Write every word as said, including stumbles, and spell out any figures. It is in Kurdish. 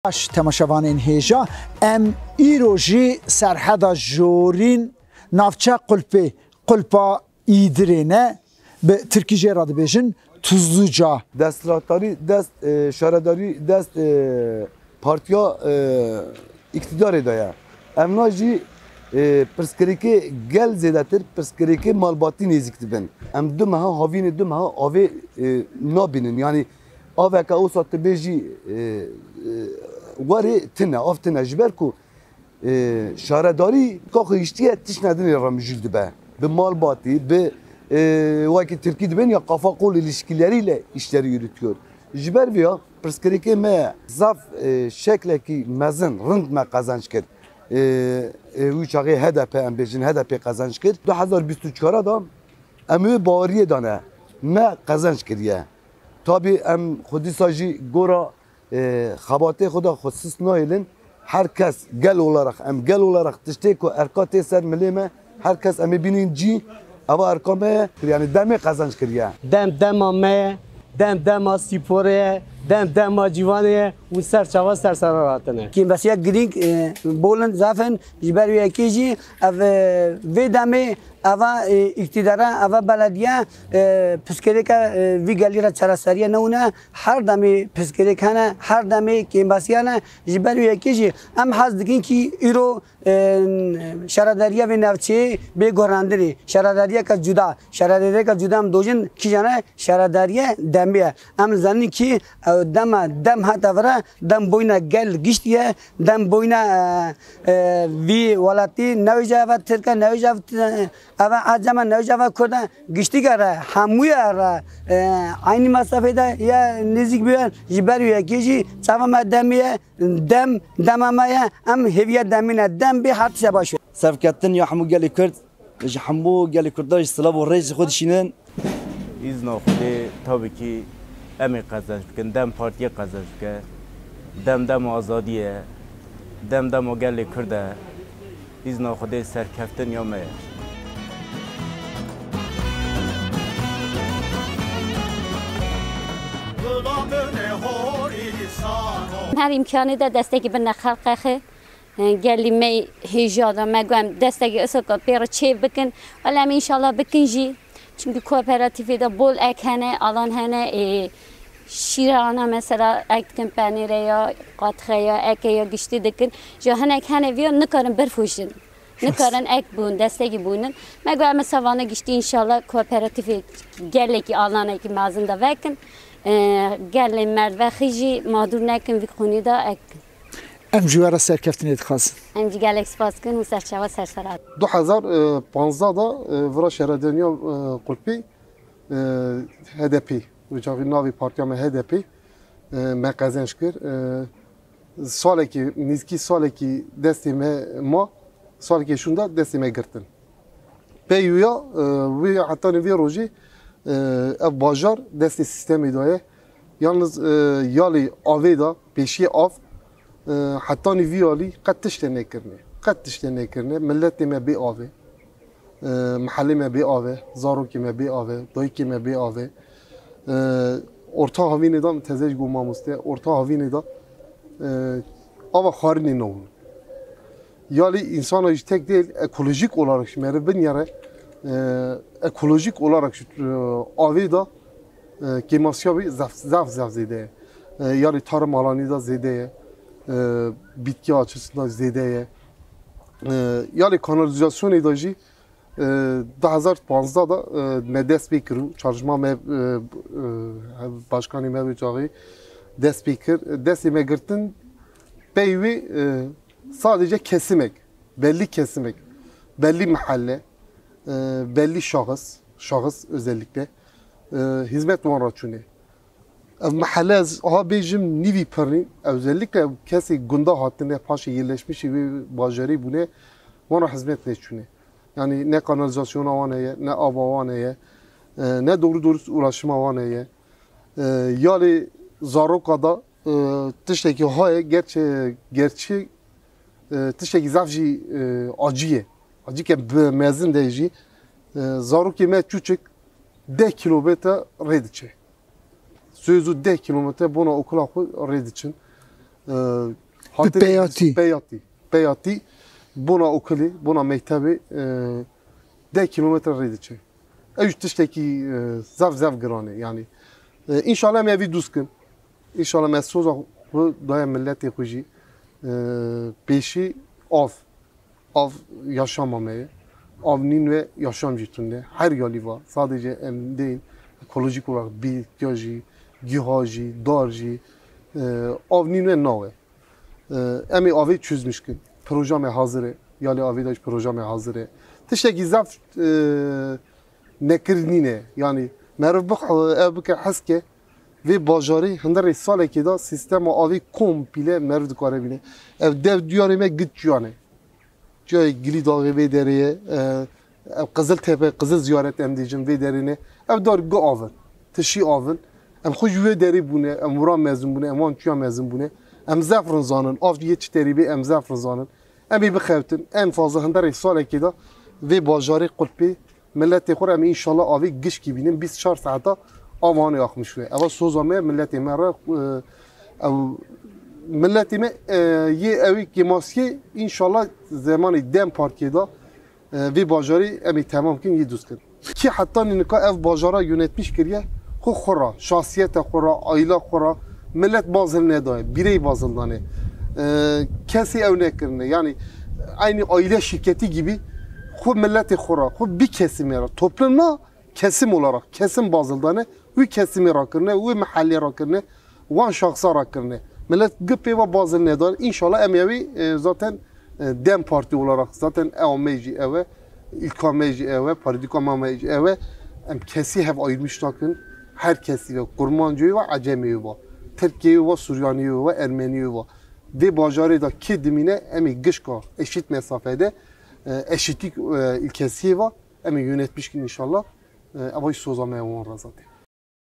Baş temaşevanên hêja, em îro jî serheda jorîn navçe Qulpê, Qulpa Îdirê ne, bi tirkî jê re dibêjin Tuzluca. Desthilatdarî dest, e, şaredarî dest, e, partiya, e, îktîdarê de ye. Em na jî, e, pirsgirêkê gel zêdetir, pirsgirêkê malbatî nêzîk dibin. Em du meha havînê du meha avê, e, nabînin. Yanî aveke wisa tu bêjî, e, e, werê tune, av tune. Ji ber ku, e, şaredarî ka xwe hiştiye tiştine dinê re mijûl dibe. Bi malbatî, bi, e, wekî tirkî dibên ya kafa kol ilişkileriyle işleri yürütüyor. Ji ber vê ya pirsgirêkê me zaf, e, şeklekî mezin, rind me qezenc kir. E, e, wî çaxê H D P, em bêjin H D P qezenc kir. Du hezar bîst û çar da em wê baweriyê dane. Me qezenc kiriye. Tabî em xwe dîsa jî gora, e, xebatê xwe de xwe sist nahêlin. Her kes gel olarak, em gel olarak tiştê ku erka tê ser milê me, her kes em ê bînin cî, eva erka me ye. Yanî demê qezenc kiriye. Dem dema me ye, dem dema spîporê ye, dem dema ciwanê ye, hûn ser çava ser sera hatine. Kêmbesiya girîng, e, bol in, zaf in, ji ber wê yekê jî ev, e, vê demê eva, e, îktîdara, eva belediye, e, pirsgirêka, e, vî gelî re çareseriyê newine, her demê pirsgirêk hene, her demê kêmbesiya ne, ji ber wê yekê jî em hez dikin kî îro, e, şaredariya vê navçeyê bê guherandinê, şaredariyeke cuda, şaredariyeke cuda em dojin kîjan e, şaredariye demê ye. Em zanin kî, e, dema dem hate vira, dem boyna gel giştî ye, dem boyna, e, e, vî welatî, newêje eve Tirk e, newêje eve, eve Ecem e, newêje eve Kurd e, giştî gere, hemûye re, e, eynî mesafê de ye, nêzîk bûye, ji ber wê yekê jî çava me demê ye, dem, dema me ye, em hêviya demê ne, dem bê her tişt baş e. Serketin ya hemû gelê Kurd, ji hemû gelê Kurdan jî silav û rêz ji xwe dişînin. Îzna Xwedê tabii ki em ê qezenc bikin, dem partiyê qezenc bike, dem dema azadiyê ye, dem dema gelê Kurd e. Îzna Xwedê serkeftin ya me ye. Her îmkanê de destekî bine xelqê xwe. Gelî me hêja da, me got em destekî isoka pê re çêv bikin. Wele em înşallah bikin jî. Çimkî kooperatîfê de bol ek hene, alan hene, ê, şîrana mesela ek dikin, penêre ya, qatixe ya, eke ya giştî dikin. Ji hinek hene viya nikarin bifroşin. Nikarin ek bûn, destekî bûnin. Me got em savane giştî înşallah kooperatîfê gelekî alanekî mezin de vekin. Ê, gelê me vexî jî madur nekin vî qûnî de ek. Em ji we re serkeftinê dixwazin. Em jî gelek spas dikin û serçava ser ser hat. Du hezar panzdeh de, e, vira şaredaniya, e, Qulpî, e, H D P, wê çaxî navê partiya me H D P, e, me qezenc kir. E, salekî, nîzkî salekî destê me ma, salekê şûnda destê me girtin. Pey wî ya, e, wî hetanî vê rojê, e, ev bajar destê sîstemê de ye. Yalnız, e, yalê avê de, pêşiyê av, e, hetanî vî yalî qet tiştê nekirine. Qet tiştê nekirine. Milletê me bê avê. E, mihelê me bê avê, zarokê me bê avê, dayikê me bê avê. E, orta havînê de, teze jî got mamoste, orta havînê de, e, ava xwarinê nabûn. Yalî insana jî tek değil, ekolojik olarak jî meriv binyere, e, ekolojik olarak jî, e, avê de, e, kêmasiya wî zaf, zaf, zaf zêde ye. E, yalî tarım alanî de zêde ye. E, bitki açısından zêde ye. E, yalî kanalizasyonê de jî, e, du hezar panzdeh de, e, me dest pê kir û çalışma me, e, e, başkanê me wê çaxê dest pê kir. Destê me girtin pey wê, e, Sadece kesimek, belli kesimek, belli mahalle, e, belli şahıs, şahıs özellikle, e, hizmet wan re çûne. Ev mahalle ez ha bêjim nîvî pirî, özellikle kesê gunda hatine, paşê yerleşmişê wê bajarî bûne, wan re hizmet neçûne. Yani ne kanalizasyona wan heye, ne ava wan heye, e, ne doğru dürüst ulaşıma wan heye. E, yalê zaroka da, e, tiştekî haye, gerçi, gerçi, e, tiştekî zaf jî, e, acî ye. Acî ke bi mezin de jî, e, zarokê me çûçik deh kilometre rê diçe. Sözü deh kilometre bona okula xwe rê diçin. Bi peyatî. Peyatî. Peyatî. Bona okulê, bona mektebê e, deh kilometre rê diçe. Ew jî tiştekî e, zaf zaf giran e. Yani e, înşallah em ê vî dûst kin. Înşallah me soza xwe daye milletê xwe jî e, pêşî av. Av yaşama me ye. Av nîn ve yaşam jî tune. Her yalî va. Sadece em değil. Ekolojik olarak bitkiya jî, giha jî, dar jî. E, av nîn ve nawe. E, em ê avê çözmüş kin. Proja me hazir e. Yalê avê de jî proja me hazir e. Tiştekî zaf e, nekir nîne. Yani meriv bix, ev bike heske. Vê bajarê hundirê salekê de sistema avê komple meriv dikare bîne. Ev dev diyarê me giç çiyane. Çiyayê Gilî Daxê vê derê ye. E, ev Qizil Tepe, Qizil Ziyaret em dêjin vê derê ne. Ev dar gu avin. Tişî avin. Em xwe ji wê derê bûne. Em wira mezin bûne. Em wan çiya mezin bûne. Em zef rin zanin. Av yê çi terî bê em zef rin zanin. Em ê bixewtin. En fazla hundirê salekê de vê bajarê qulpê. Miletê xwe re em înşallah avê gişkî bînin, bîst çar saeta av hanê axmiş we. Eva soza me, miletê me re, e, ew, miletê me, e, yê ewî kêmasiyê înşallah zemanê dem partiyê de, e, vê bajarî em ê temam kin, yê dûst kin. Kî heta nînika ev bajara yönetmiş kiriye, xwe xwe re, şahsiyeta xwe re, aîla xwe re, milet bazil nedaye, birey bazil dane. E, kesê ew nekirine. Yani aynı aile şirketi gibi xwe miletê xwe re, xwe bir kesime re, toplum na kesim olarak, kesim bazil dane, wî kesimê re kirine, wî mehellê re kirine, wan şahsa re kirine. Milet gi pê ve bazil nedar. İnşallah em yewî, e, zaten, e, dem Parti olarak zaten ew me jî ew e, ilka me jî ew e, paradîka me jî ew e. Em kesî hev ayırmış nakin. Her kesî ve, Kurmancê ve, Ecemê ve, Tirkê ve, Suryanî ve, Ermenî ve. Vê bajarê de kê dimîne, em ê gişka eşit mesafede, e, eşitlik, e, ilkesiyê ve, em ê yönetmiş kin inşallah. E, ev soza me wan re zaten.